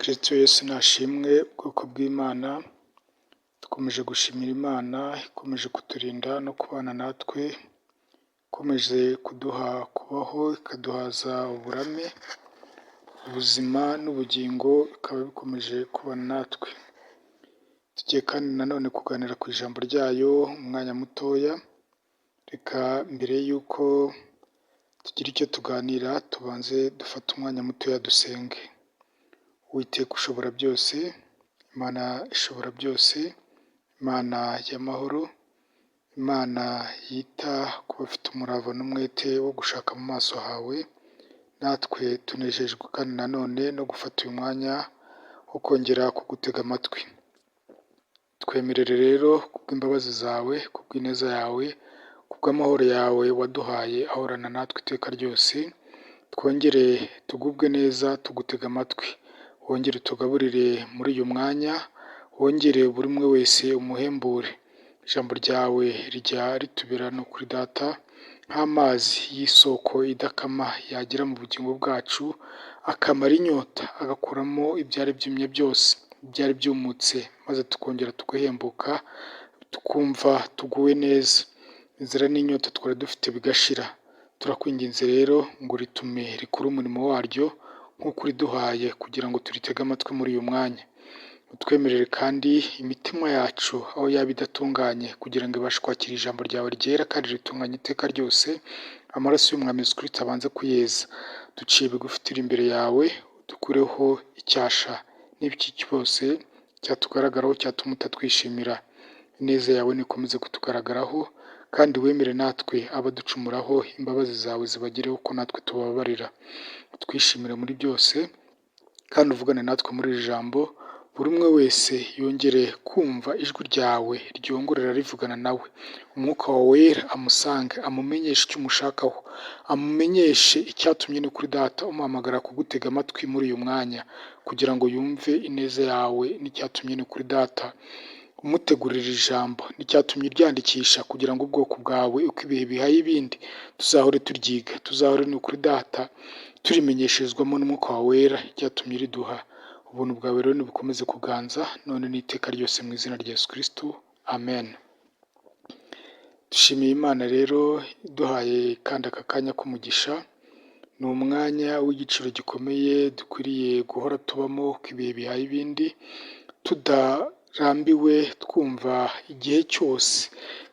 Kristo Yesu nashimwe, ubwoko bw'Imana, dukomeje gushimira Imana ikomeje kuturinda no kubana natwe, ikomeje kuduha kubaho, ikaduhaza uburame, ubuzima n'ubugingo bikaba bikomeje kubana natwe. Tugiye kandi nanone kuganira ku ijambo ryayo umwanya mutoya, reka mbere y'uko tugira icyo tuganira tubanze dufate umwanya mutoya dusenge. Uwiteka ushobora byose, Imana ishobora byose, Imana y'amahoro, Imana yita ku bafite umurava n'umwete wo gushaka mu maso hawe, natwe tunejejwe kandi nanone no gufata uyu mwanya wo kongera kugutega amatwi. Twemerere rero kubw'imbabazi zawe, kubw'ineza yawe, kubw'amahoro yawe waduhaye ahorana natwe iteka ryose, twongere tugubwe neza tugutega amatwi. Wongere utugaburire muri uyu mwanya, wongere buri umwe wese umuhembure. Ijambo ryawe rijya ritubera no kuri data nk'amazi y'isoko idakama yagera mu bugingo bwacu, akamara inyota, agakuramo ibyari byumye byose, ibyari byumutse, maze tukongera tugahembuka, tukumva tuguwe neza. Inzara n'inyota twari dufite bigashira. Turakwinginze rero ngo ritume rikore umurimo waryo nk'uko uriduhaye kugira ngo turitege amatwi muri uyu mwanya. Utwemerere kandi imitima yacu aho yaba idatunganye kugira ngo ibashe kwakira ijambo ryawe ryera kandi ritunganye iteka ryose, amaraso y'Umwami Yesu Kristo abanze kuyeza. Duciye bugufi turi imbere yawe, udukureho icyasha n'iki cyose cyatugaragaraho cyatuma utatwishimira. Ineza yawe nikomeze kutugaragaraho kandi wemere natwe abaducumuraho imbabazi zawe zibagereho ko natwe tubabarira. Utwishimire muri byose kandi uvugane natwe muri iri jambo, buri umwe wese yongere kumva ijwi ryawe ryongorera rivugana nawe. Umwuka wawe wera amusange, amumenyeshe icyo umushakaho, amumenyeshe icyatumye ni kuri data umuhamagara kugutega amatwi muri uyu mwanya, kugira ngo yumve ineza yawe n'icyatumye ni kuri data umutegurira ijambo n'icyatumye uryandikisha kugira ngo ubwoko bwawe uko ibihe bihaye ibindi tuzahore turyiga, tuzahore ni ukuri data turimenyesherezwamo n'umwuka wawe wera icyatumye uriduha. Ubuntu bwawe rero nibukomeze kuganza none n'iteka ryose mu izina rya Yesu Kristo, amen. Dushimiye Imana rero iduhaye kandi aka kanya k'umugisha, ni umwanya w'igiciro gikomeye dukwiriye guhora tubamo uko ibihe bihaye ibindi, tudarambiwe twumva igihe cyose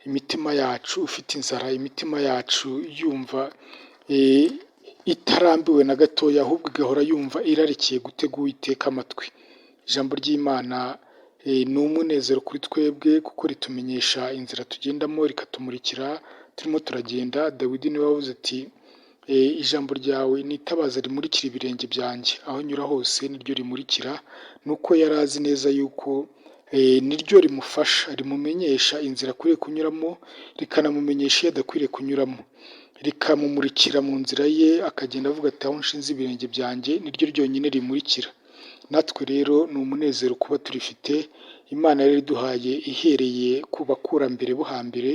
imitima yacu ifite inzara, imitima yacu yumva itarambiwe na gatoya, ahubwo igahora yumva irarikiye gutega Uwiteka amatwi. Ijambo ry'Imana ni umunezero kuri twebwe kuko ritumenyesha inzira tugendamo, rikatumurikira turimo turagenda. Dawidi niwe wavuze ati ijambo ryawe ni itabaza rimurikira ibirenge byanjye, aho nyura hose niryo rimurikira, ni uko yari azi neza yuko niryo rimufasha, rimumenyesha inzira akwiriye kunyuramo, rikanamumenyesha iyo adakwiriye kunyuramo, rikamumurikira mu nzira ye, akagenda avuga ati aho nshinze ibirenge byanjye niryo ryonyine rimurikira. Natwe rero ni umunezero kuba turifite, Imana yari iduhaye ihereye ku bakurambere bo hambere,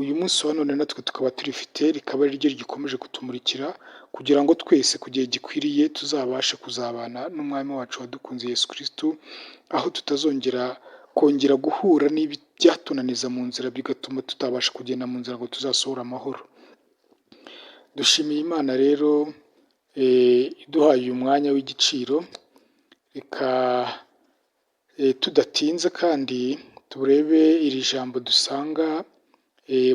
uyu munsi wa none natwe tukaba turifite, rikaba ari ryo rigikomeje kutumurikira kugira ngo twese ku gihe gikwiriye tuzabashe kuzabana n'Umwami wacu wadukunze Yesu Kristo, aho tutazongera kongera guhura n'ibyatunaniza mu nzira bigatuma tutabasha kugenda mu nzira ngo tuzasohore amahoro. Dushimiye Imana rero iduhaye uyu mwanya w'igiciro, reka tudatinze kandi turebe iri jambo dusanga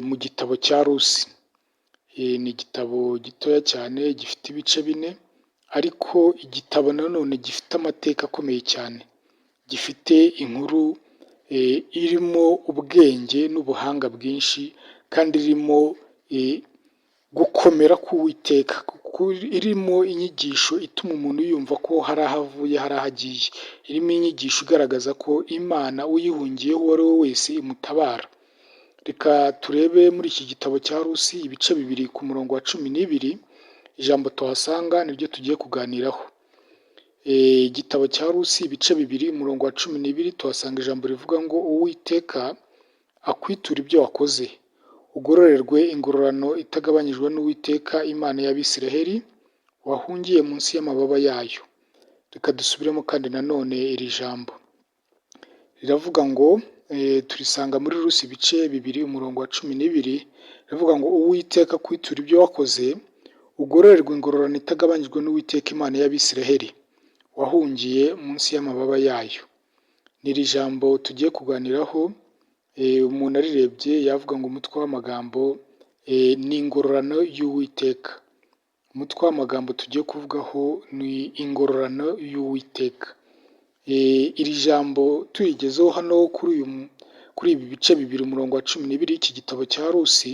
mu gitabo cya Rusi. Ni igitabo gitoya cyane gifite ibice bine, ariko igitabo nanone gifite amateka akomeye cyane, gifite inkuru irimo ubwenge n'ubuhanga bwinshi kandi irimo gukomera k'Uwiteka, irimo inyigisho ituma umuntu yumva ko hari aho avuye hari aho agiye, irimo inyigisho igaragaza ko Imana uyihungiyeho uwo ari we wese imutabara. Reka turebe muri iki gitabo cya Rusi ibice bibiri ku murongo wa 12, ijambo tuhasanga niryo tugiye kuganiraho. Igitabo cya Rusi ibice bibiri umurongo wa 12 tuhasanga ijambo rivuga ngo Uwiteka akwiture ibyo wakoze, ugororerwe ingororano itagabanyijwe n'Uwiteka Imana y'Abisiraheli, wahungiye munsi y'amababa yayo. Reka dusubiremo kandi nanone iri jambo. Riravuga ngo, turisanga muri Rusi ibice 2 umurongo wa 12, riravuga ngo Uwiteka akwiture ibyo wakoze, ugororerwe ingororano itagabanyijwe n'Uwiteka Imana y'Abisiraheli, wahungiye munsi y'amababa yayo. Ni iri jambo tugiye kuganiraho, umuntu arirebye yavuga ngo umutwe w'amagambo ni ingororano y'Uwiteka. Umutwe w'amagambo tugiye kuvugaho ni ingororano y'Uwiteka. Iri jambo turigezeho hano kuri ibi bice 2 umurongo wa 12 iki gitabo cya Rusi,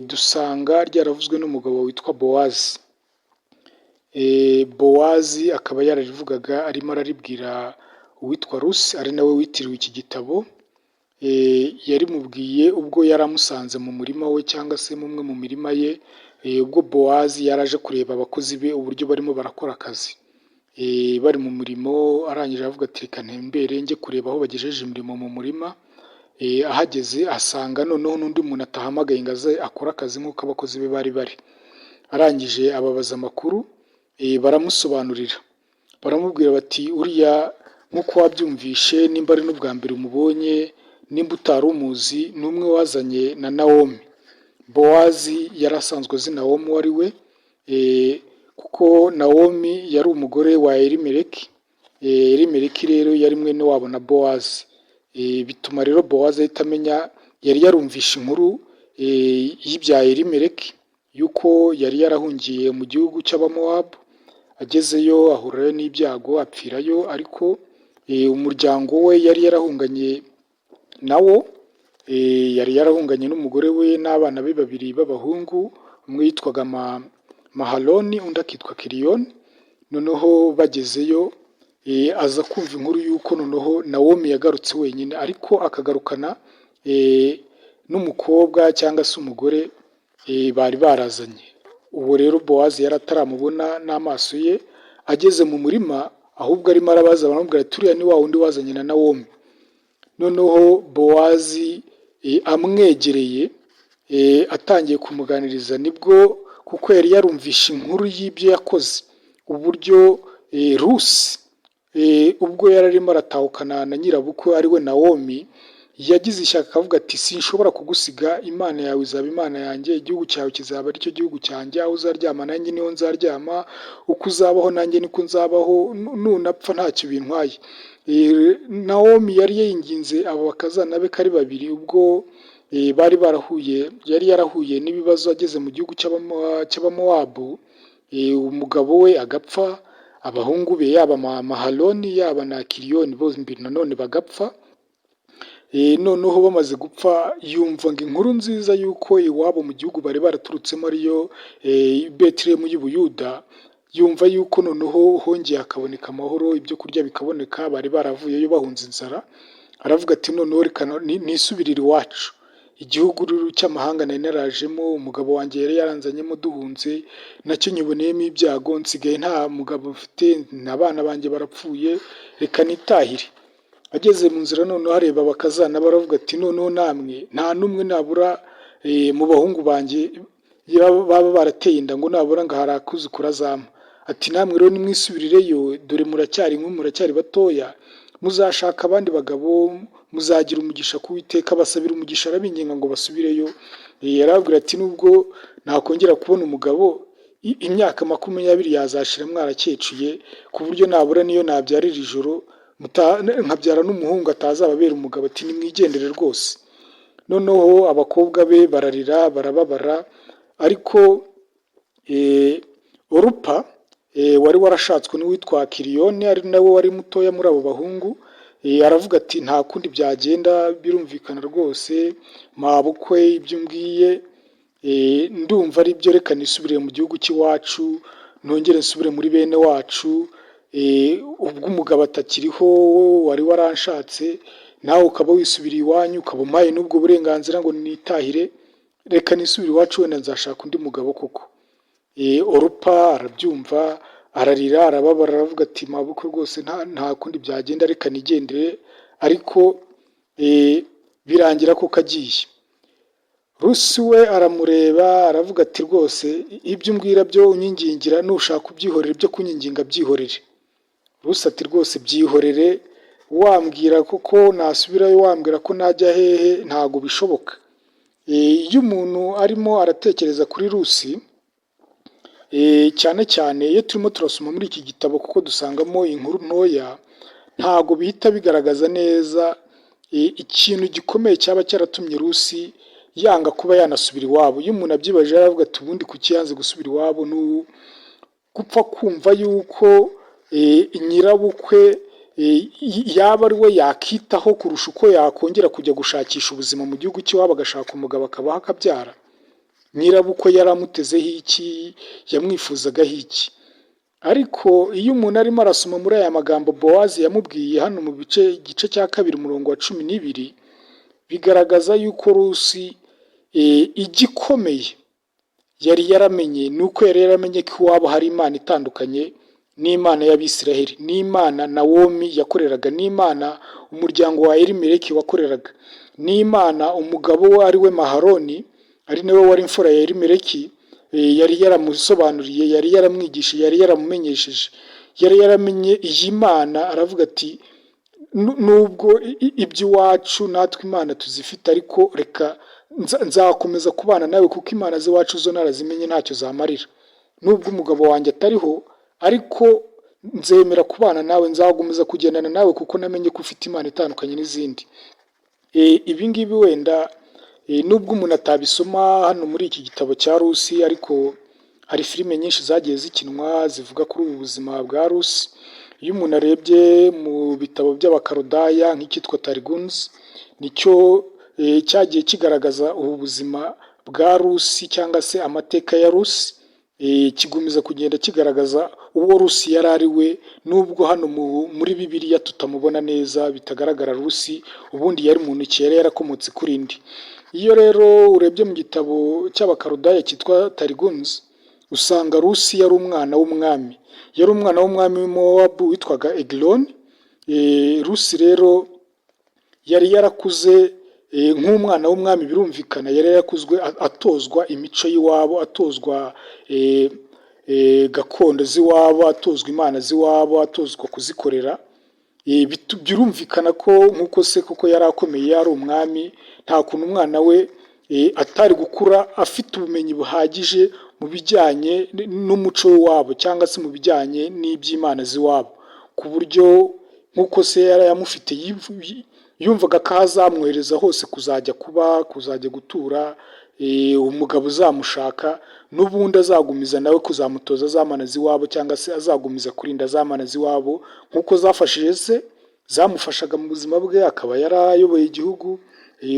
dusanga ryaravuzwe n'umugabo witwa Bowazi. Bowazi akaba yararivugaga arimo araribwira uwitwa Rusi, ari nawe witiriwe iki gitabo, yarimubwiye ubwo yari amusanze mu murima we cyangwa se mu umwe mu mirima ye, ubwo Bowazi yari aje kureba abakozi be uburyo barimo barakora akazi. Bari mu murimo, arangije aravuga ati reka ntembere njye kureba aho bagejeje imirimo mu murima, ahageze asanga noneho n'undi muntu atahamagaye ngo aze akore akazi nk'uko abakozi be bari bari. Arangije ababaza amakuru, baramusobanurira. Baramubwira bati uriya nk'uko wabyumvishe nimba ari n'ubwa mbere umubonye, nimba utari umuzi, ni umwe wazanye na Nawomi. Bowazi yari asanzwe azi Nawomi uwo ari we, kuko Nawomi yari umugore wa Elimeleki, Elimeleki rero yari mwene wabo na Bowazi. Bituma rero Bowazi ahita amenya, yari yarumvishe inkuru y'ibya Elimeleki, yuko yari yarahungiye mu gihugu cy'Abamowabu, agezeyo ahurayo n'ibyago apfirayo, ariko umuryango we yari yarahunganye nawo, yari yarahunganye n'umugore we n'abana be babiri b'abahungu, umwe yitwaga Mahaloni undi akitwa Kiliyoni, noneho bagezeyo aza kumva inkuru y'uko noneho Nawomi yagarutse wenyine, ariko akagarukana n'umukobwa cyangwa se umugore bari barazanye. Uwo rero Bowazi yari ataramubona n'amaso ye, ageze mu murima ahubwo arimo arabaza, baramubwira ati uriya ni wa wundi wazanye na Nawomi. Noneho Bowazi amwegereye atangiye kumuganiriza, nibwo kuko yari yarumvishe inkuru y'ibyo yakoze, uburyo Rusi ubwo yari arimo aratahukana na nyirabukwe ari we Nawomi, yagize ishyaka akavuga ati sinshobora kugusiga, Imana yawe izaba Imana yanjye, igihugu cyawe kizaba aricyo gihugu cyanjye, aho uzaryama nanjye niho nzaryama, uko uzabaho nanjye niko nzabaho, nunapfa ntacyo bintwaye. Nawomi yari yinginze abo bakazana be ko ari babiri, ubwo bari barahuye, yari yarahuye n'ibibazo ageze mu gihugu cy'Abamowabu, umugabo we agapfa, abahungu be yaba Mahaloni yaba na Kiliyoni bombi nanone bagapfa, noneho bamaze gupfa yumva ngo inkuru nziza y'uko iwabo mu gihugu bari baraturutsemo ariyo Betelehemu y'Ubuyuda, yumva yuko noneho hongeye hakaboneka amahoro, ibyo kurya bikaboneka, bari baravuyeyo bahunze inzara, aravuga ati noneho reka nisubirire iwacu, igihugu cy'amahanga nari narajemo, umugabo wanjye yari yaranzanyemo duhunze, nacyo nyiboneyemo ibyago, nsigaye nta mugabo mfite, abana banjye barapfuye, reka nitahire. Ageze mu nzira noneho areba abakazana be aravuga ati noneho namwe nta n'umwe nabura mu bahungu banjye baba barateye inda ngo nabura ngo hari akuzukuru azampa. Ati namwe rero nimwisubirireyo, dore muracyari inkumi, muracyari batoya, muzashaka abandi bagabo, muzagira umugisha ku Uwiteka. Abasabira umugisha, arabinginga ngo basubireyo. Yarababwira ati nubwo nakongera kubona umugabo, imyaka 20 yazashira mwarakecuye, ku buryo nabura niyo nabyarira ijoro nkabyara n'umuhungu atazababera umugabo, ati nimwigendere rwose. Noneho abakobwa be bararira barababara, ariko Orupa wari warashatswe n'uwitwa Kiriyoni, ari nawe wari mutoya muri abo bahungu, aravuga ati nta kundi byagenda, birumvikana rwose mabukwe ibyo umbwiye ndumva ari byo, reka nisubire mu gihugu cy'iwacu, nongere nsubire muri bene wacu, ubwo umugabo atakiriho wari waranshatse, nawe ukaba wisubiriye iwanyu, ukaba umpaye n'ubwo burenganzira ngo nitahire, reka nisubire iwacu wenda nzashaka undi mugabo koko. Orupa arabyumva, ararira, arababara, aravuga ati mabukwe rwose nta kundi byagenda, reka nigendere, ariko birangira koko agiye. Rusi we aramureba aravuga ati rwose ibyo umbwira byo unyingingira, nushaka ubyihorere, ibyo kunyinginga byihorere. Rusi ati rwose byihorere, wambwira koko nasubirayo, wambwira ko najya hehe, ntabwo bishoboka. Iyo umuntu arimo aratekereza kuri Rusi, cyane cyane iyo turimo turasoma muri iki gitabo kuko dusangamo inkuru ntoya, ntabwo bihita bigaragaza neza ikintu gikomeye cyaba cyaratumye Rusi yanga kuba yanasubira iwabo. Iyo umuntu abyibajije aravuga ati ubundi kuki yanze gusubira iwabo? Ni gupfa kumva yuko nyirabukwe yaba ari we yakitaho kurusha uko yakongera kujya gushakisha ubuzima mu gihugu cy'iwabo, agashaka umugabo akabaho akabyara. Nyirabukwe yari amutezeho iki? Yamwifuzagaho iki? Ariko iyo umuntu arimo arasoma muri aya magambo Bowazi yamubwiye hano mu bice igice cya 2 umurongo wa 12, bigaragaza yuko Rusi igikomeye yari yaramenye ni uko yari yaramenye ko iwabo hari Imana itandukanye n'Imana y'Abisiraheli, n'Imana Nawomi yakoreraga, n'Imana umuryango wa Elimeleki wakoreraga, n'Imana umugabo we ari we Maharoni, ari nawe wari imfura ya Elimeleki, yari yaramusobanuriye, yari yaramwigishije, yari yaramumenyesheje, yari yaramenye iyi Mana. Aravuga ati nubwo iby'iwacu natwe Imana tuzifite, ariko reka nzakomeza kubana nawe kuko Imana z'iwacu zo narazimenye ntacyo zamarira. Nubwo umugabo wanjye atariho, ariko nzemera kubana nawe, nzakomeza kugendana nawe kuko namenye ko ufite Imana itandukanye n'izindi. Ibi ngibi wenda nubwo umuntu atabisoma hano muri iki gitabo cya Rusi, ariko hari filime nyinshi zagiye zikinwa zivuga kuri ubu buzima bwa Rusi. Iyo umuntu arebye mu bitabo by'Abakaludaya nk'icyitwa Tariguns, nicyo cyagiye kigaragaza ubu buzima bwa Rusi cyangwa se amateka ya Rusi, kigumiza kugenda kigaragaza uwo Rusi yari ari we, nubwo hano muri Bibiliya tutamubona neza, bitagaragara Rusi ubundi yari muntu ki, yari yarakomotse kuri nde. Iyo rero urebye mu gitabo cy'Abakaludaya cyitwa Tariguns, usanga Rusi yari umwana w'umwami, yari umwana w'umwami w'i Mowabu witwaga Egiloni. Rusi rero yari yarakuze nk'umwana w'umwami, birumvikana yari yarakuzwe atozwa imico y'iwabo, atozwa gakondo z'iwabo, atozwa imana z'iwabo, atozwa kuzikorera. Birumvikana ko nk'uko se koko yari akomeye, yari umwami, nta kuntu umwana we atari gukura afite ubumenyi buhagije mu bijyanye n'umuco w'iwabo cyangwa se mu bijyanye n'iby'imana z'iwabo, ku buryo nk'uko se yari amufite yumvaga ko aho azamwohereza hose kuzajya kuba, kuzajya gutura, umugabo uzamushaka n'ubundi azagumiza nawe kuzamutoza za mana z'iwabo, cyangwa se azagumiza kurinda za mana z'iwabo nk'uko zafashije se, zamufashaga mu buzima bwe akaba yarayoboye igihugu,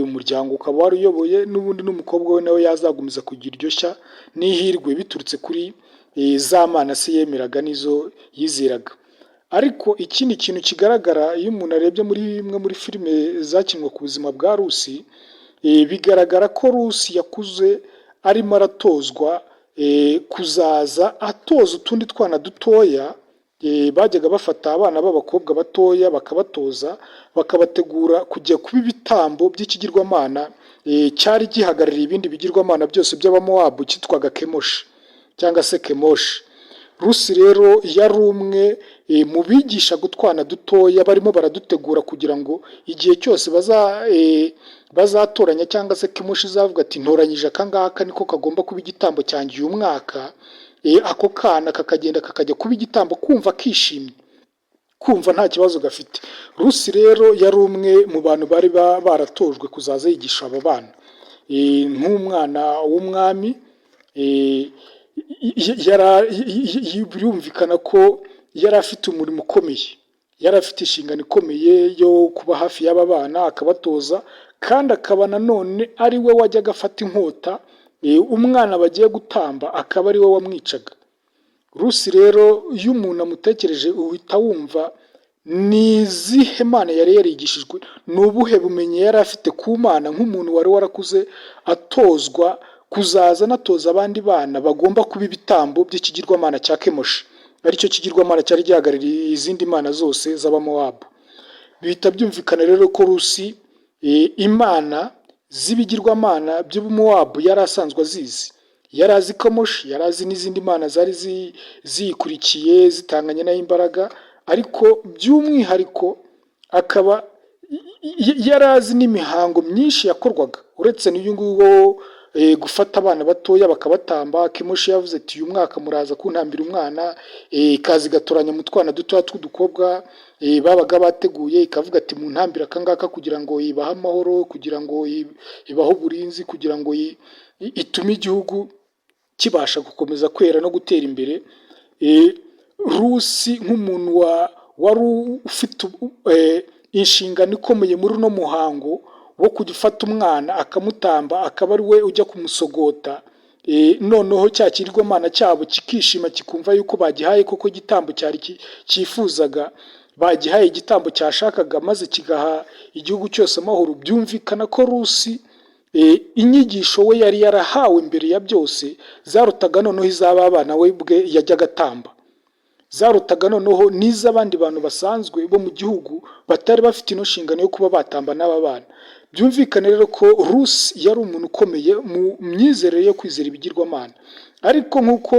umuryango ukaba waruyoboye, n'ubundi n'umukobwa we nawe yazagumiza kugira iryo shya n'ihirwe biturutse kuri za mana se yemeraga n'izo yizeraga. Ariko ikindi kintu kigaragara iyo umuntu arebye muri imwe muri filime zakinwe ku buzima bwa Rusi, bigaragara ko Rusi yakuze arimo aratozwa kuzaza atoza utundi twana dutoya. Bajyaga bafata abana b'abakobwa batoya bakabatoza, bakabategura kujya kuba ibitambo by'ikigirwamana cyari gihagarariye ibindi bigirwamana byose by'Abamowabu cyitwaga Kemoshi cyangwa se Kemoshi. Rusi rero yari umwe mu bigishaga utwana dutoya barimo baradutegura kugira ngo igihe cyose bazatoranya cyangwa se Kemoshi izavuga ati ntoranyije aka ngaka niko kagomba kuba igitambo cyanjye uyu mwaka, ako kana kakagenda kakajya kuba igitambo kumva kishimye, kumva nta kibazo gafite. Rusi rero yari umwe mu bantu bari baratojwe kuzaza yigisha abo bana nk'umwana w'umwami. Birumvikana ko yari afite umurimo ukomeye, yari afite inshingano ikomeye yo kuba hafi y'aba bana akabatoza, kandi akaba nanone ari we wajyaga afata inkota, umwana bagiye gutamba akaba ari we wamwicaga. Rusi rero iyo umuntu amutekereje uhita wumva ni izihe mana yari yarigishijwe, ni ubuhe bumenyi yari afite ku Mana nk'umuntu wari warakuze atozwa kuzaza anatoza abandi bana bagomba kuba ibitambo by'ikigirwamana cya Kemoshi, aricyo kigirwamana cyari gihagarariye izindi mana zose z'Abamowabu. Bihita byumvikana rero ko Rusi imana z'ibigirwamana by'Ubumowabu yari asanzwe azizi, yari azi Kemoshi, yari azi n'izindi mana zari ziyikurikiye zitanganye nayo imbaraga. Ariko by'umwihariko akaba yari azi n'imihango myinshi yakorwaga uretse n'uyu nguyu wo gufata abana batoya bakabatamba. Kemoshi yavuze ati: "Uyu mwaka muraza kuntambira umwana." Ikaza igatoranya mu twana dutoya tw'udukobwa babaga bateguye, ikavuga ati: "Muntambire aka ngaka," kugira ngo ibahe amahoro, kugira ngo ibahe uburinzi, kugira ngo itume igihugu kibasha gukomeza kwera no gutera imbere. Rusi nk'umuntu wari ufite inshingano ikomeye muri uno muhango wo kujya ufata umwana akamutamba, akaba ari we ujya kumusogota, noneho cya kigirwamana cyabo kikishima, kikumva yuko bagihaye koko igitambo cyari cyifuzaga, bagihaye igitambo cyashakaga, maze kigaha igihugu cyose amahoro. Byumvikana ko Rusi inyigisho we yari yarahawe mbere ya byose zarutaga noneho iz'aba bana we bwe yajyaga atamba, zarutaga noneho n'iz'abandi bantu basanzwe bo mu gihugu batari bafite ino nshingano yo kuba batamba n'aba bana. Byumvikane rero ko Rusi yari umuntu ukomeye mu myizerere yo kwizera ibigirwamana. Ariko nk'uko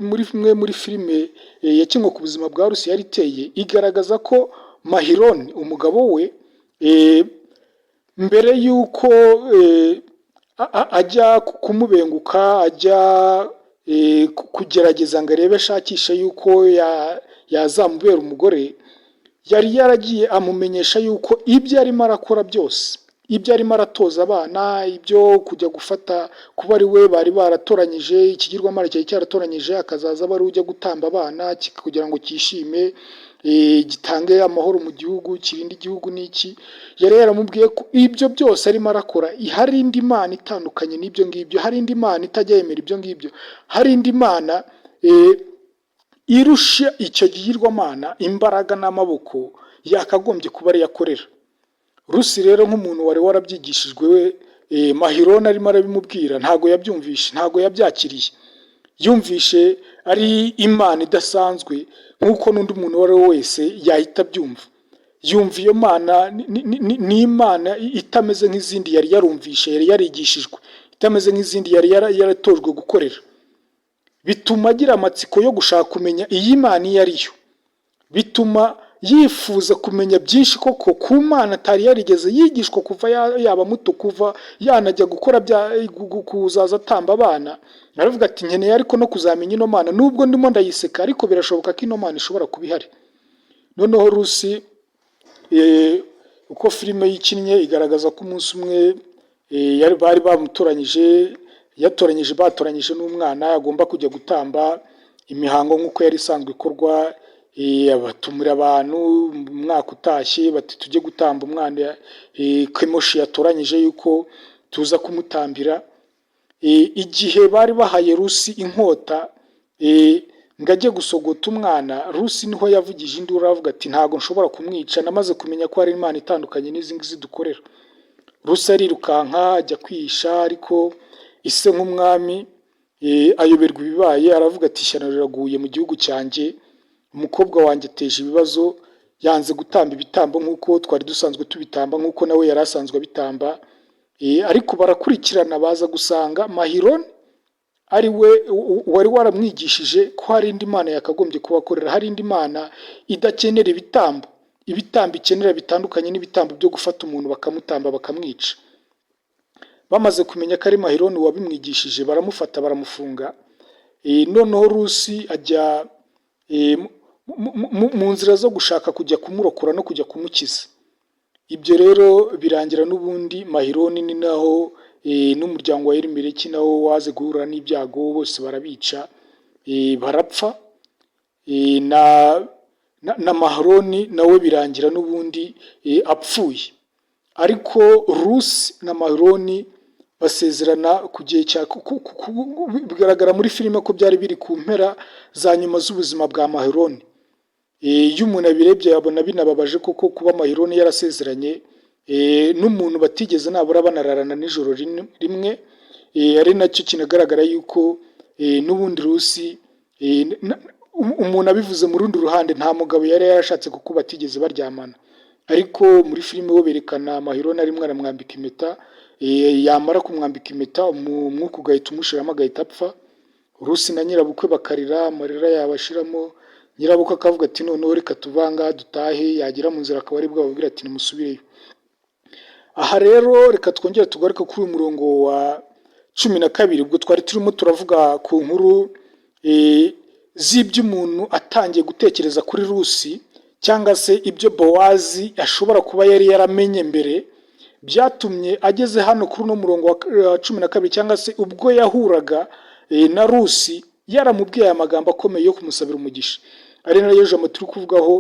muri imwe muri filime yakinwe ku buzima bwa Rusi yari iteye, igaragaza ko Mahironi, umugabo we, mbere y'uko ajya kumubenguka, ajya kugerageza ngo arebe, ashakishe yuko yazamubera umugore, yari yaragiye amumenyesha yuko ibyo arimo arakora byose, ibyo arimo aratoza abana, ibyo kujya gufata, kuba ari we bari baratoranyije, ikigirwamana cyari cyaratoranyije, akazaza aba ari we ujya gutamba abana kugira ngo cyishime, gitange amahoro mu gihugu, kirinde igihugu n'iki, yari yaramubwiye ko ibyo byose arimo arakora hari indi mana itandukanye n'ibyo ngibyo, hari indi mana itajya yemera ibyo ngibyo, hari indi mana irusha icyo kigirwamana imbaraga n'amaboko, yakagombye kuba ariyo akorera. Rusi rero nk'umuntu wari warabyigishijwe we, Mahironi arimo arabimubwira, ntabwo yabyumvishe, ntabwo yabyakiriye. Yumvishe ari imana idasanzwe nk'uko n'undi muntu uwo ari we wese yahita abyumva. Yumva iyo mana ni imana itameze nk'izindi yari yarumvishe, yari yarigishijwe, itameze nk'izindi yari yaratojwe gukorera. Bituma agira amatsiko yo gushaka kumenya iyi mana iyo ari yo. Bituma yifuza kumenya byinshi koko ku mana atari yarigeze yigishwa kuva yaba muto, kuva yanajya gukora kuzaza atamba abana. Aravuga ati: "Nkeneye ariko no kuzamenya ino mana, nubwo ndimo ndayiseka, ariko birashoboka ko ino mana ishobora kuba ihari." Noneho Rusi, uko filime yikinnye, igaragaza ko umunsi umwe bari bamutoranyije, yatoranyije, batoranyije n'umwana agomba kujya gutamba, imihango nk'uko yari isanzwe ikorwa, batumira abantu umwaka utashye, bati: "Tujye gutamba umwana Kemoshi yatoranyije yuko tuza kumutambira." Igihe bari bahaye Rusi inkota ngo ajye gusogota umwana, Rusi niho yavugije induru, aravuga ati: "Ntabwo nshobora kumwica, namaze kumenya ko hari imana itandukanye n'izi ngizi dukorera." Rusi arirukanka ajya kwihisha, ariko ise nk'umwami ayoberwa ibibaye, aravuga ati: "Ishyano riraguye mu gihugu cyanjye, umukobwa wanjye ateje ibibazo, yanze gutamba ibitambo nk'uko twari dusanzwe tubitamba, nk'uko nawe yari asanzwe abitamba." Ariko barakurikirana, baza gusanga Mahironi ari we wari waramwigishije ko hari indi mana yakagombye kubakorera, hari indi mana idakenera ibitambo, ibitambo ikenera bitandukanye n'ibitambo byo gufata umuntu bakamutamba bakamwica. Bamaze kumenya ko ari Mahironi wabimwigishije, baramufata baramufunga. Noneho Rusi ajya mu nzira zo gushaka kujya kumurokora no kujya kumukiza. Ibyo rero birangira n'ubundi Mahironi ni naho n'umuryango wa Elimeleki nawo waje guhura n'ibyago, bose barabica, barapfa, na Maharoni nawe birangira n'ubundi apfuye. Ariko Rusi na Mahironi basezerana ku gihe cya, bigaragara muri filime ko byari biri ku mpera za nyuma z'ubuzima bwa Mahironi. Iyo umuntu abirebye yabona binababaje koko kuba Mahironi yarasezeranye n'umuntu batigeze nabura banararana nijoro rimwe, ari nacyo kinagaragara yuko n'ubundi Rusi, umuntu abivuze mu rundi ruhande, nta mugabo yari yarashatse kuko batigeze baryamana. Ariko muri filime bo berekana Mahironi arimo aramwambika impeta, yamara kumwambika impeta umwuka ugahita umushiramo agahita apfa. Rusi na nyirabukwe bakarira amarira yabashiramo, Nyirabukwe akavuga ati: "Noneho reka tuve aha ngaha dutahe." Yagera mu nzira akaba aribwo ababwira ati: "Nimusubireyo." Aha rero reka twongere tugaruke kuri uyu murongo wa 12. Ubwo twari turimo turavuga ku nkuru z'iby'umuntu atangiye gutekereza kuri Rusi, cyangwa se ibyo Bowazi ashobora kuba yari yaramenye mbere, byatumye ageze hano kuri uno murongo wa 12, cyangwa se ubwo yahuraga na Rusi yaramubwiye aya magambo akomeye yo kumusabira umugisha, ari nayo jambo turi kuvugaho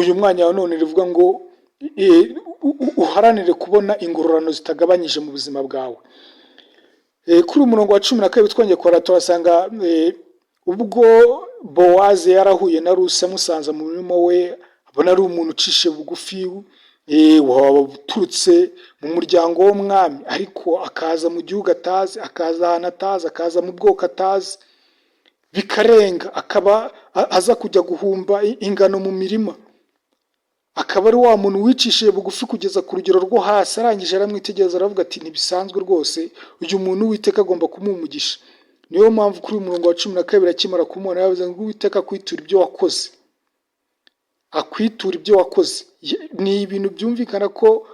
uyu mwanya wa none, rivuga ngo uharanire kubona ingororano zitagabanyije mu buzima bwawe. Kuri uyu murongo wa 12 twongeye kureba, turasanga ubwo Bowazi yarahuye na Rusi, amusanze mu murima we, abona ari umuntu ucishe bugufi, waturutse mu muryango w'umwami, ariko akaza mu gihugu atazi, akaza ahantu atazi, akaza mu bwoko atazi, bikarenga akaba aza kujya guhumba ingano mu mirima, akaba ari wa muntu wicishije bugufi kugeza ku rugero rwo hasi. Arangije aramwitegereza, aravuga ati: "Ntibisanzwe rwose, uyu muntu Uwiteka agomba kumuha umugisha." Niyo mpamvu kuri uyu murongo wa 12 akimara kumubona yavuze ngo: "Uwiteka akwiture ibyo wakoze, akwitura ibyo wakoze." Ni ibintu byumvikana ko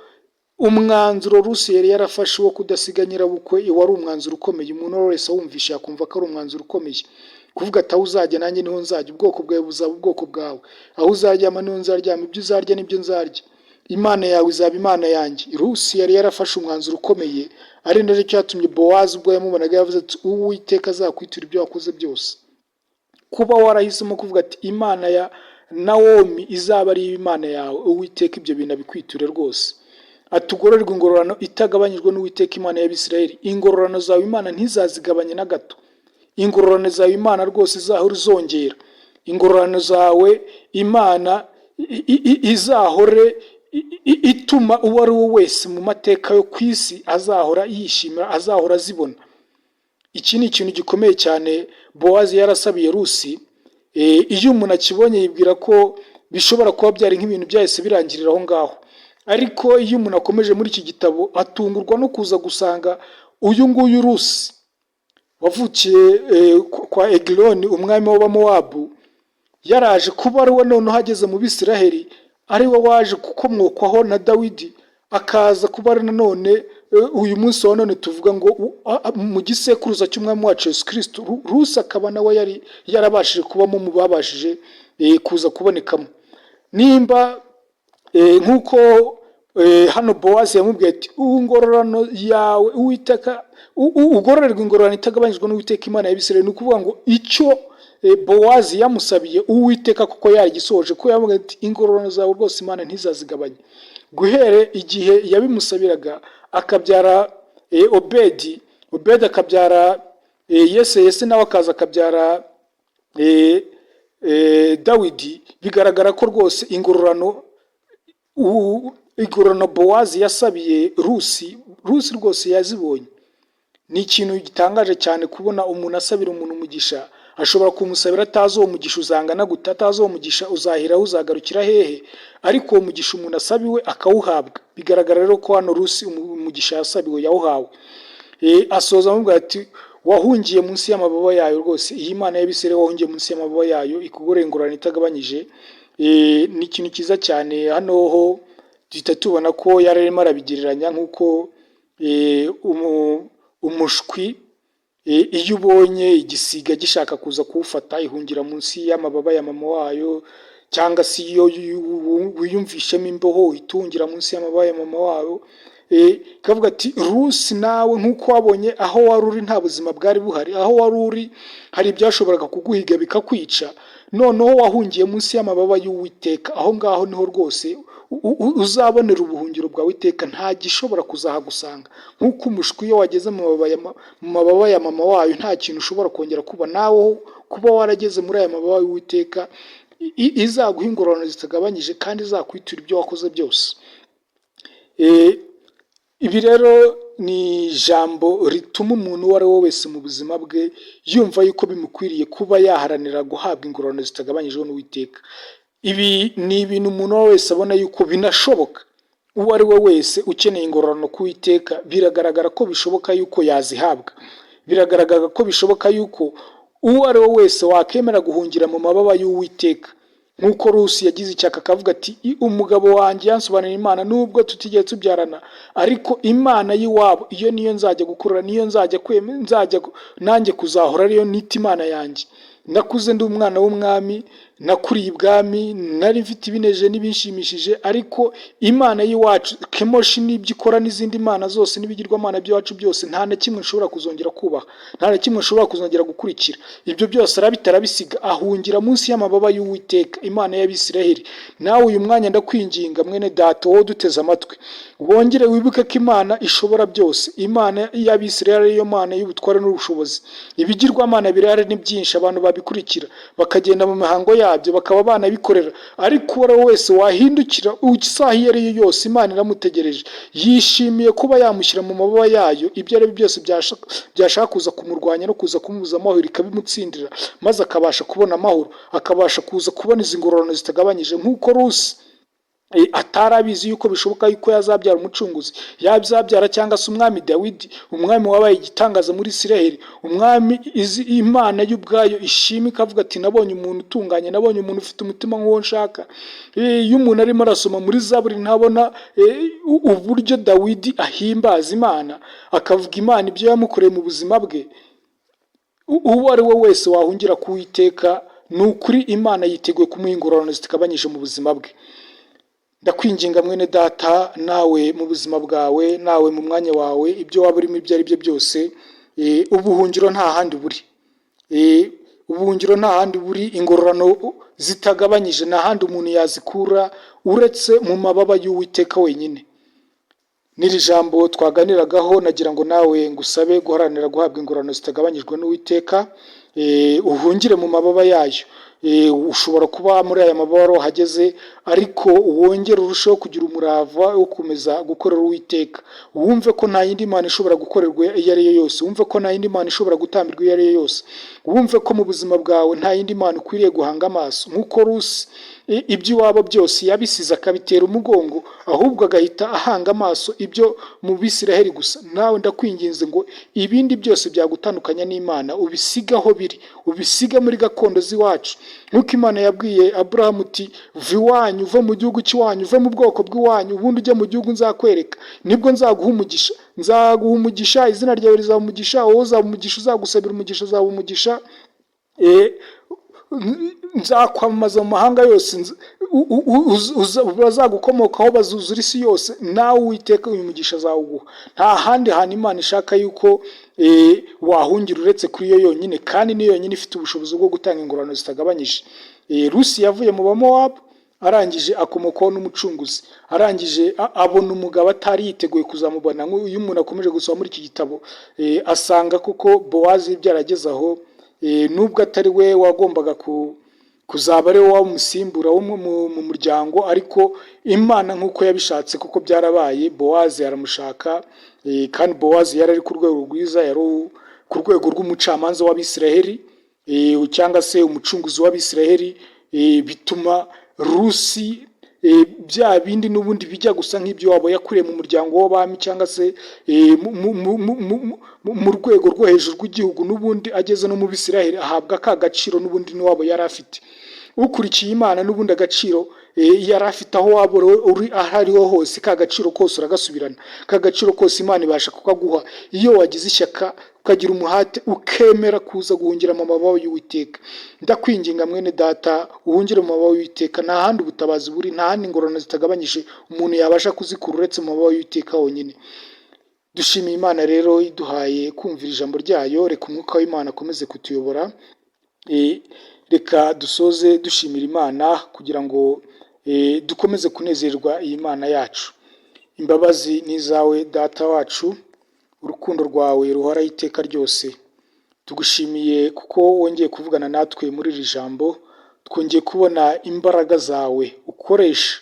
umwanzuro Rusi yari yarafashe wo kudasiga nyirabukwe wari umwanzuro ukomeye. Umuntu uwo wese awumvishe yakumva ko ari umwanzuro ukomeye, kuvuga ati: "Aho uzajya nanjye niho nzajya, ubwoko bwawe buzaba ubwoko bwawe, aho uzaryama niho nzaryama, ibyo uzarya nibyo nzarya, Imana yawe izaba Imana yanjye." Rusi yari yarafashe umwanzuro ukomeye, ari nacyo cyatumye Bowazi ubwo yamubonaga yavuze ati: "Uwiteka azakwitura ibyo wakoze byose, kuba warahisemo kuvuga ati Imana ya Nawomi izaba ari Imana yawe. Uwiteka ibyo bintu abikwiture rwose, atugororerwe ingororano itagabanyijwe n'Uwiteka Imana y'Abisirayeli." Ingororano zawe Imana ntizazigabanye na gato. Ingororano zawe Imana rwose izahora izongera. Ingororano zawe Imana izahore ituma uwo ari we wese mu mateka yo ku isi azahora yishimira, azahora azibona. Iki ni ikintu gikomeye cyane Bowazi yarasabiye Rusi. Iyo umuntu akibonye yibwira ko bishobora kuba byari nk'ibintu byahise birangirira aho ngaho, ariko iyo umuntu akomeje muri iki gitabo atungurwa no kuza gusanga uyu nguyu Rusi wavukiye kwa Egiloni, umwami w'Abamowabu, yaraje kuba ari we noneho ageze mu Bisiraheli, ari we waje gukomokwaho na Dawidi, akaza kuba ari nanone uyu munsi wa none tuvuga ngo mu gisekuruza cy'umwami wacu Yesu Kristo. Rusi akaba nawe yari yarabashije kubamo mu babashije kuza kubonekamo. Nimba nk'uko hano Bowazi yamubwiye ati: "Ingororano yawe Uwiteka, ugororerwa ingororano itagabanyijwe n'Uwiteka Imana y'Abisirayeli," ni ukuvuga ngo icyo Bowazi yamusabiye Uwiteka kuko yarigisohoje, ko yamubwiye ati: "Ingororano zawe rwose Imana ntizazigabanye." Guhere igihe yabimusabiraga akabyara Obedi, Obedi akabyara Yese, Yese nawe akaza akabyara Dawidi, bigaragara ko rwose ingororano Bowazi yasabiye Rusi, Rusi rwose yazibonye. Ni ikintu gitangaje cyane kubona umuntu asabira umuntu umugisha. Ashobora kumusabira atazi uwo mugisha uzangana gute, atazi uwo mugisha uzaheraho uzagarukira hehe, ariko uwo mugisha umuntu asabiwe akawuhabwa. Bigaragara rero ko hano Rusi umugisha yasabiwe yawuhawe. Asoza amubwira ati: "Wahungiye munsi y'amababa yayo rwose, iyi Mana y'Abisirayeli wahungiye munsi y'amababa yayo ikugorore ingororano itagabanyije." Ni ikintu cyiza cyane. Hano ho duhita tubona ko yari arimo arabigereranya nk'uko umushwi, iyo ubonye igisiga gishaka kuza kuwufata, ihungira munsi y'amababa ya mama wayo, cyangwa se iyo wiyumvishemo imbeho uhita uhungira munsi y'amababa ya mama wayo. Ikavuga ati: "Rusi, nawe nk'uko wabonye aho wari uri nta buzima bwari buhari, aho wari uri hari ibyashoboraga kuguhiga bikakwica, noneho wahungiye munsi y'amababa y'Uwiteka. Aho ngaho niho rwose uzabonera ubuhungiro bwawe iteka, nta gishobora kuzahagusanga. Nk'uko umushwi iyo wageze mu mababa ya mama wayo nta kintu ushobora kongera kuba, nawe kuba warageze muri aya mababa y'Uwiteka, izaguha ingororano zitagabanyije kandi izakwitura ibyo wakoze byose." Ibi rero ni ijambo rituma umuntu uwo ari we wese mu buzima bwe yumva yuko bimukwiriye kuba yaharanira guhabwa ingororano zitagabanyijwe n'Uwiteka. Ibi ni ibintu umuntu uwo wese abona yuko binashoboka. Uwo ari we wese ukeneye ingororano ku Uwiteka, biragaragara ko bishoboka yuko yazihabwa. Biragaragara ko bishoboka yuko Uwo ari we wese wakemera guhungira mu mababa y'Uwiteka, nk'uko Rusi yagize icyaka akavuga ati: "Umugabo wanjye yansobanuriye Imana, nubwo tutigeze tubyarana, ariko Imana y'iwabo iyo niyo nzajya gukorera, niyo nzajya nzajya nanjye kuzahora ariyo nita Imana yanjye. Nakuze ndi umwana w'umwami, nakuriye ibwami, nari mfite ibineje n'ibinshimishije, ariko Imana y'iwacu Kemoshi n'ibyo ikora n'izindi mana zose n'ibigirwamana by'iwacu byose, nta na kimwe nshobora kuzongera kubaha, nta na kimwe nshobora kuzongera gukurikira." Ibyo byose arabita, arabisiga, ahungira munsi y'amababa y'Uwiteka, Imana y'Abisiraheli. Nawe uyu mwanya ndakwinginga, mwene data wowe uduteze amatwi, wongere wibuke ko Imana ishobora byose, Imana y'Abisiraheli, ariyo Mana y'ubutware n'ubushobozi. Ibigirwamana birahari ni byinshi, abantu babikurikira bakagenda mu mihango yabyo, bakaba banabikorera, ariko uwo ari we wese wahindukira isaha iyo ari yo yose, Imana iramutegereje, yishimiye kuba yamushyira mu mababa yayo. Ibyo ari byo byose byashaka kuza kumurwanya no kuza kumubuza amahoro, ikabimutsindira, maze akabasha kubona amahoro, akabasha kuza kubona izi ngororano zitagabanyije. Nk'uko Rusi atari abizi yuko bishoboka yuko yazabyara umucunguzi, yazabyara cyangwa se umwami Dawidi, umwami wabaye igitangaza muri Isiraheli, umwami izi Imana y'ubwayo ishima ikavuga ati: "Nabonye umuntu utunganye, nabonye umuntu ufite umutima nk'uwo nshaka." Iyo umuntu arimo arasoma muri Zaburi, ntabona uburyo Dawidi ahimbaza Imana, akavuga Imana ibyo yamukoreye mu buzima bwe? Uwo ari we wese wahungira ku Uwiteka, ni ukuri Imana yiteguye kumuha ingororano zitagabanyije mu buzima bwe. Ndakwinginga mwene data, nawe mu buzima bwawe, nawe mu mwanya wawe, ibyo waba urimo ibyo ari byo byose, ubuhungiro nta handi buri. Ubuhungiro nta handi buri, ingororano zitagabanyije nta handi umuntu yazikura uretse mu mababa y'Uwiteka wenyine. N'iri jambo twaganiragaho, nagira ngo nawe ngusabe guharanira guhabwa ingororano zitagabanyijwe n'Uwiteka, uhungire mu mababa yayo. Ushobora kuba muri aya mababa wahageze, ariko wongere urusheho kugira umurava wo gukomeza gukorera Uwiteka. Wumve ko nta yindi mana ishobora gukorerwa iyo ari yo yose, wumve ko nta yindi mana ishobora gutambirwa iyo ari yo yose, wumve ko mu buzima bwawe nta yindi mana ukwiriye guhanga amaso. Nk'uko Rusi iby'iwabo byose yabisize akabitera umugongo, ahubwo agahita ahanga amaso ibyo mu Bisiraheli gusa, nawe ndakwinginze ngo ibindi byose byagutandukanya n'Imana ubisige aho biri, ubisige muri gakondo z'iwacu. Nk'uko Imana yabwiye Aburahamu uti: "Va iwanyu, uve mu gihugu cy'iwanyu, uve mu bwoko bw'iwanyu, ubundi ujye mu gihugu nzakwereka, nibwo nzaguha umugisha, nzaguha umugisha, izina ryawe rizaba umugisha, wowe uzaba umugisha, uzagusabira umugisha azaba umugisha, nzakwamamaza mu mahanga yose, bazagukomokaho bazuzura isi yose." Nawe Uwiteka uyu mugisha azawuguha. Nta handi hantu Imana ishaka yuko wahungira uretse kuri yo yonyine, kandi niyo yonyine ifite ubushobozi bwo gutanga ingororano zitagabanyije. Rusi yavuye mu Bamowabu, arangije akomokaho n'umucunguzi, arangije abona umugabo atari yiteguye kuzamubona. Iyo umuntu akomeje gusoma muri iki gitabo, asanga koko Bowazi byarageze aho, nubwo atari we wagombaga kuzaba ari we wamusimbura wo mu muryango, ariko Imana nk'uko yabishatse kuko byarabaye, Bowazi aramushaka. Kandi Bowazi yari ari ku rwego rwiza, yari ku rwego rw'umucamanza w'Abisiraheli, cyangwa se umucunguzi w'Abisiraheli. Bituma Rusi bya bindi n'ubundi bijya gusa nk'ibyo waba yakuriye mu muryango w'abami cyangwa se mu rwego rwo hejuru rw'igihugu, n'ubundi ageze no mu Bisiraheli ahabwa ka gaciro n'ubundi n'iwabo yari afite. Ukurikiye Imana, n'ubundi agaciro yari afite, aho waba uri aho ariho hose, ka gaciro kose uragasubirana. Ka gaciro kose Imana ibasha kukaguha iyo wagize ishyaka, ukagira umuhate, ukemera kuza guhungira mu mababa y'Uwiteka. Ndakwinginga mwene data, uhungire mu mababa y'Uwiteka. Nta handi ubutabazi buri, nta handi ingororano zitagabanyije umuntu yabasha kuzikura uretse mu mababa y'Uwiteka wonyine. Dushimiye Imana rero iduhaye kumvira ijambo ryayo. Reka umwuka w'Imana akomeze kutuyobora. Reka dusoze dushimira Imana kugira ngo dukomeze kunezerwa iyi Mana yacu. Imbabazi ni izawe, Data wacu, urukundo rwawe ruhoraho iteka ryose. Tugushimiye kuko wongeye kuvugana natwe muri iri jambo, twongeye kubona imbaraga zawe ukoresha,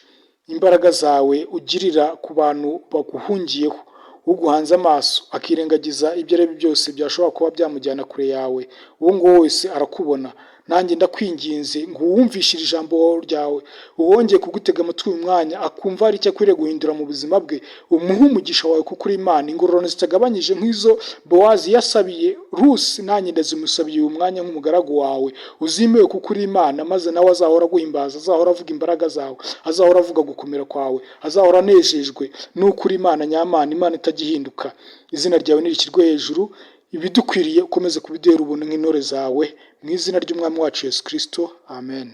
imbaraga zawe ugirira ku bantu baguhungiyeho. Uguhanze amaso akirengagiza ibyo ari byo byose byashobora kuba byamujyana kure yawe, uwo nguwo wese arakubona. Nanjye ndakwinginze ngo uwumvishe iri jambo ryawe, uwongeye kugutega amatwi uyu mwanya, akumva hari icyo akwiriye guhindura mu buzima bwe, umuhe umugisha wawe kuko uri Imana. Ingororano zitagabanyije nk'izo Bowazi yasabiye Rusi, nanjye ndazimusabiye uyu mwanya nk'umugaragu wawe. Uzimewe kuko uri Imana, maze nawe azahora aguhimbaza, azahora avuga imbaraga zawe, azahora avuga gukomera kwawe, azahora anejejwe n'uko uri Imana nyamana, Imana itajya ihinduka. Izina ryawe nirishyirwe hejuru, ibidukwiriye ukomeze kubiduhera ubuntu nk'intore zawe, mu izina ry'Umwami wacu Yesu Kristo, amen.